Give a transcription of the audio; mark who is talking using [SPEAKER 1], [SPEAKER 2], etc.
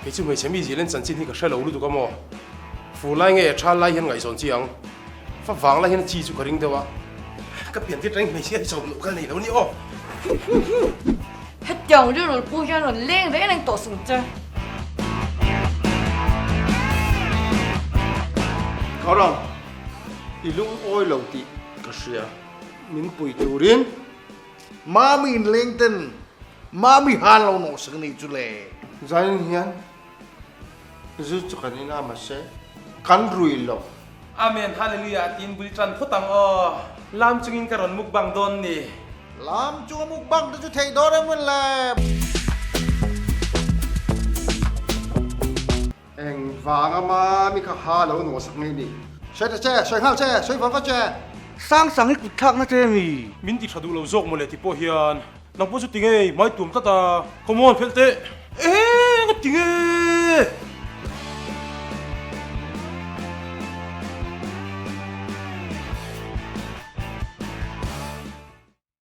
[SPEAKER 1] Kei chu hmeichhe mi zilin chanchin hi ka hre lo lutuk a maw? Fur lai nge thal lai hian ngaihzawn chi ang. Fa vang lai hian a chi chu ka ring deuh a. Ka pian tir tangin hmeichhia hi chawm loh ka nei lo ni aw.
[SPEAKER 2] Hetiang rilru pu hian rawn leng reng reng tawh sung che.
[SPEAKER 3] Karam, i lungawi lo tih ka hria. Min pui turin
[SPEAKER 4] Mami inleng ten Mami han lo nawh sak ni chu le.
[SPEAKER 3] Zanin hian zu chu kan in a mahse kan rui lo.
[SPEAKER 5] Amen Hallelujah tiin bul tan phawt ang aw. Lam chungin ka rawn mukbang dawn ni.
[SPEAKER 4] Lam chunga mukbang te chu theih dawn em le.
[SPEAKER 3] Eng vanga Mami kha ha lo nawh sak ngei ni.
[SPEAKER 4] Sawi ta che, sawi nghal che, sawi va va che.
[SPEAKER 6] Sang sang i kut thlakna che mi.
[SPEAKER 1] Min ti tha duh lo zawk mawle ti pawh hian nang pawh chu ti ngei mai tuam tlat a, come on phelh teh. Eng a ti nge?